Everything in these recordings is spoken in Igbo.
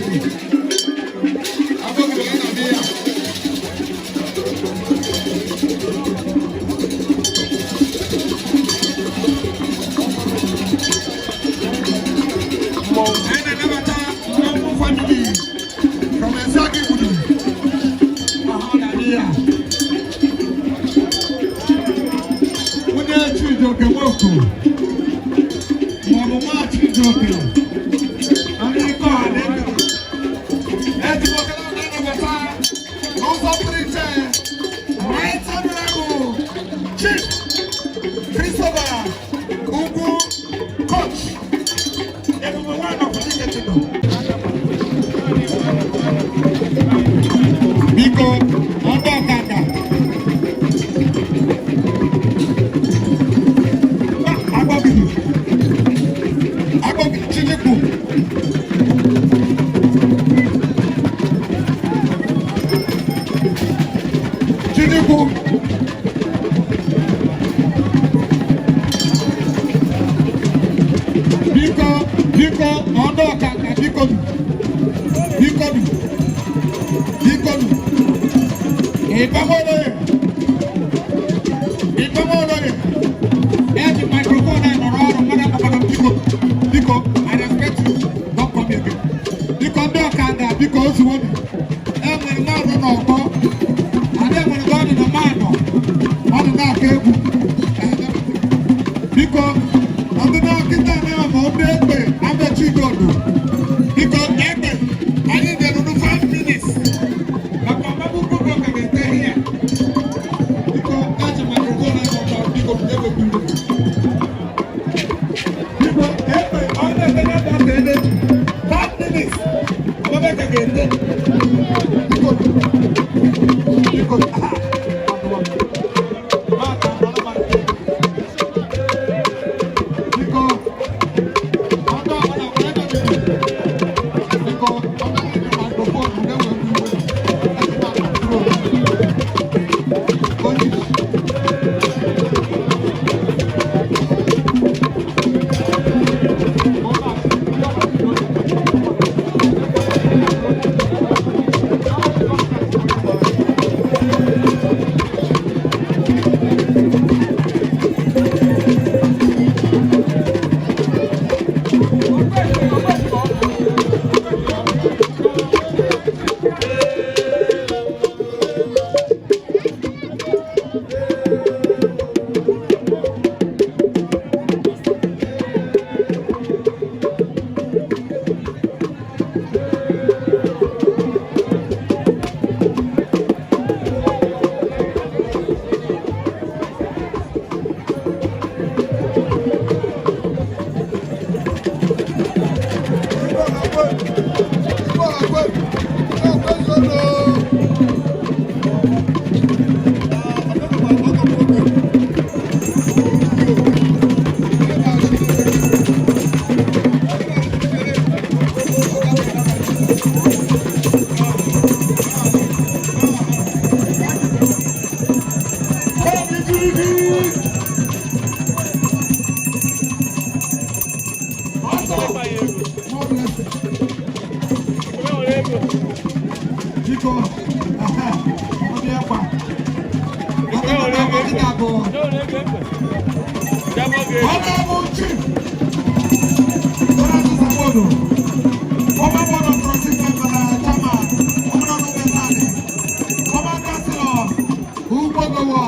Agbogidi. Agbogidi ọ na-abịa ya. Anyị na-anabata Mmọnwụ family from Ezeagu Igbudu. Ọha na-abịa ya. Nwunye Chijioke Nwoko maọbụ nwa Chijioke. Ndị ike ọha na-eke. Eji nwoke na-anabata n'ụzọ pụrụ iche Right Honorable Chief Christopher Ugwu Coach Ebube one of Dike Kingdom. Biko, ndị ọkada. Agbogidi. Agbogidi Chijikwu. Chijikwu. Biko, biko, ndị ọkada, biko nụ. Biko nụ. Biko nụ. Ịbamolóye. Ịbamolóye. Eji microphone a nọrọ ọrụ mmadụ akpọkọrọ. Biko, biko, I respect you. Don't come here again. Biko, ndị ọkada, biko, ozugbo nụ. E nwere mmadụ n'ọgbọ. Ada enwere ka ọ dị na mmadụ. Ọ dị na-aka egwu. Biko, ndị dọkịta na-ama ndị egbe amechigodo. Biko, egbe, anyị ga-eruru 5 minutes. Maka ọgbagbu gbogbo ka ga-ete ihe. Biko, eji microphone ahụ ọtọ, biko, ewepụ iwe. Biko, egbe, ọ na-ete na ebe energy. 5 minutes. Ọgbagbu ka ga-ete. Biko, biko, ah, ah, biko, ọdọ ọbụla wee dọbiri. Biko, ọ bụrụ na microphone na-ewepụ iwe, eji na control. Onye isi. Igbo agwe, Igbo agwe zono. More blessing. Biko, aha, ọ dị akwa. Ọ dị na-abụ. Honorable Chief Donald Samodo, former board of trustee member, chairman, Honorable Mesani, former councillor, Ugbogowo,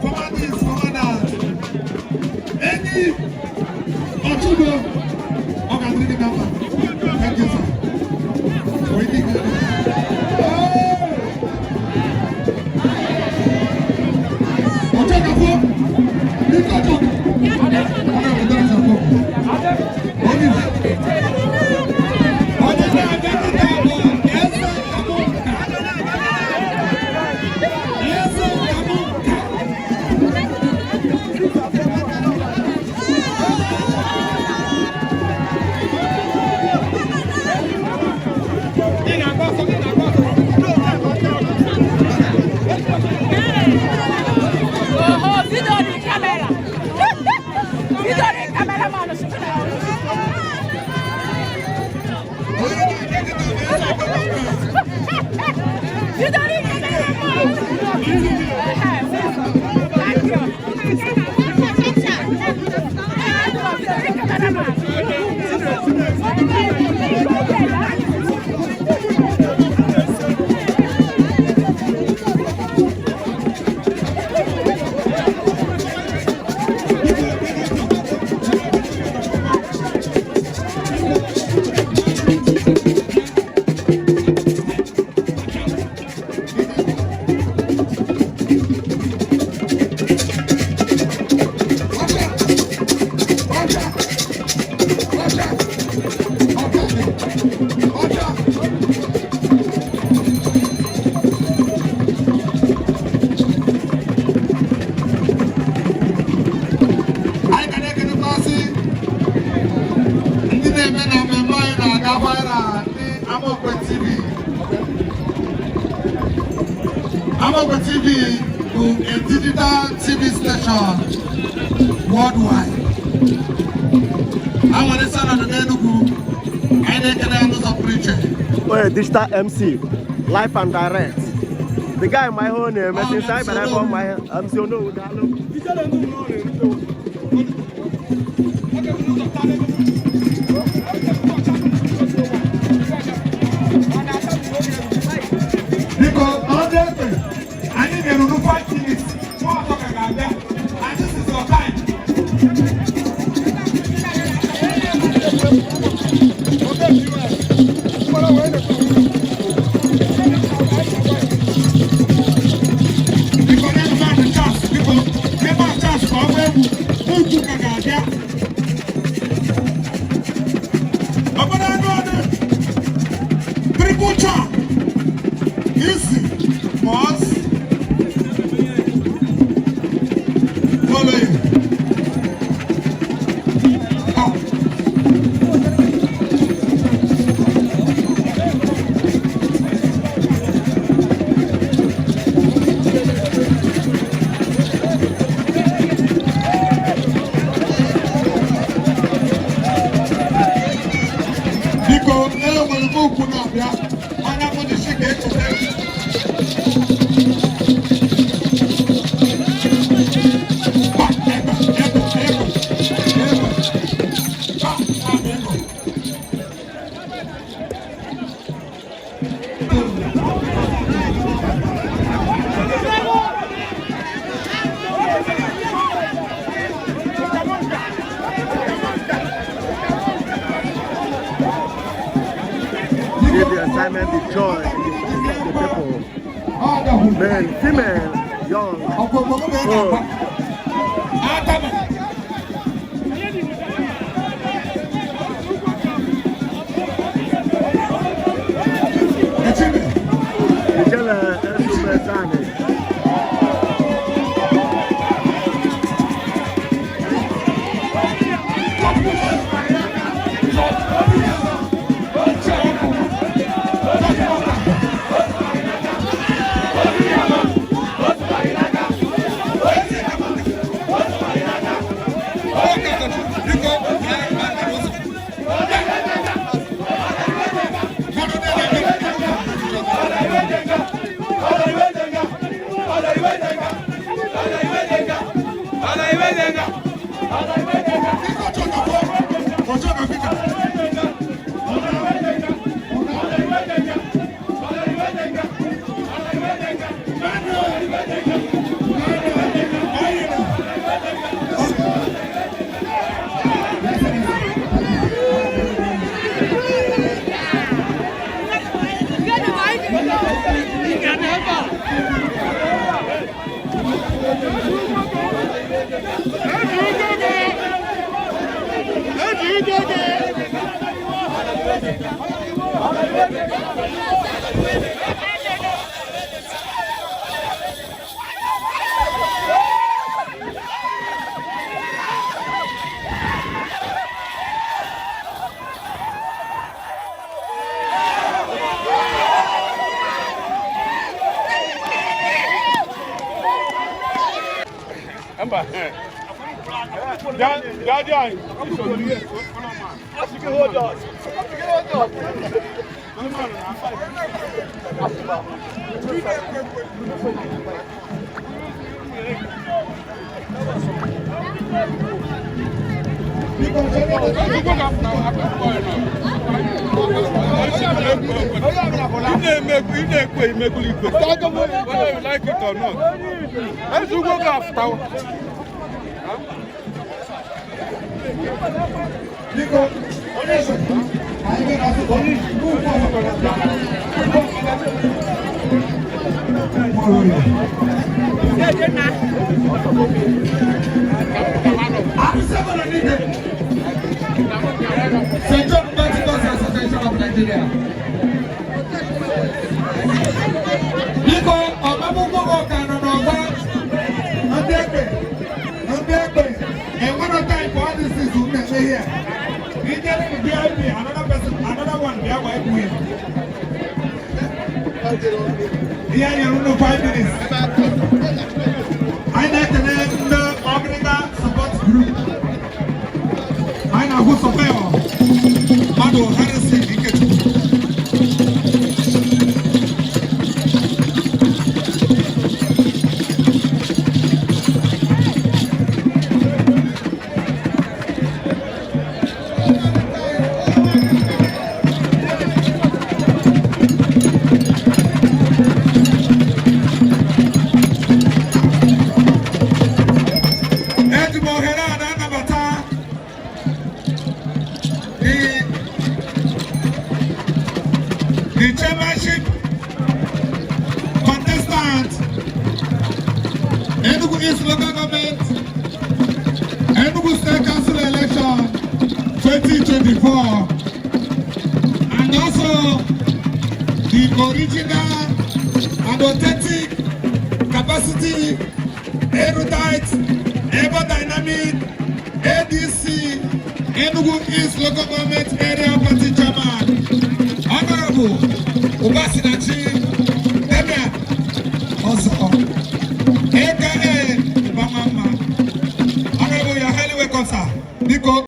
former this, former that. Enyi Ochudo, ọ ga-adịrị gị na mma. Thank you, sir. Waiting. Hey! Ọjọ́ Biko, ọjọ́. Honorable Donald Samodo. Onye isi. ga-aga viral ndị Amokwe TV. Amokwe TV bụ a digital TV station worldwide. Anwere sanadụ n'Enugu, anyị na-ekele ya n'ụzọ pụrụ iche. Onye digital MC, live and direct. The guy ma ihe ọ na-eme since anyị bịara ebe ọ ma ihe. MC Onowu, daalụ. Biko, ndị ekpe, anyị nyere unu 5 minutes, nwa ọzọ ka ga-abịa, and this is your time. Biko, nye mmadụ chance, biko, nye mmadụ chance ka ọ gbaa egwu, ugwu ka ga-abịa. Obodo anụ ọdụ, triple charm, isi, mọs, follow you. Oh. Biko, enwere m okwu na-abịa, anya m dị si ka echeta. Ba, ebe, ebe, ebe, ebe. Ba, ebe, ebe. Give the assignment, the joy in the faces of the people. Men, female, young, old. Atama. Echebe. Ijele Esumesani. Mba. Daddy, ị na-ekwe imegbuli ikwe, whether you like it or not. Ezugbo ga-afụtawa. Biko, onye isi, anyị ga-asụ onye isi, ugwu ọzọ. St. John Baptist Association of Nigeria. Biko, ọmụmụ ka nọ n'ọgbọ ndị ekpe, ndị ekpe, enwere time for all these things we na-eme here. Ijere VIP, another person, another one. Ihe anyị nyere unu 5 minutes. Anyị na-ekele ndị Ọgịrịga support group. Anyị na-ahụ surveyor mmadụ Harrison Ikechukwu. Eji m ohere a na-anabata the chairmanship contestant, Enugu East Local Government, Enugu State Council election 2024, and also the original and authentic capacity, erudite, ever dynamic ADC Enugu East Local Government Area Party Chairman, Honorable Ubasinachi.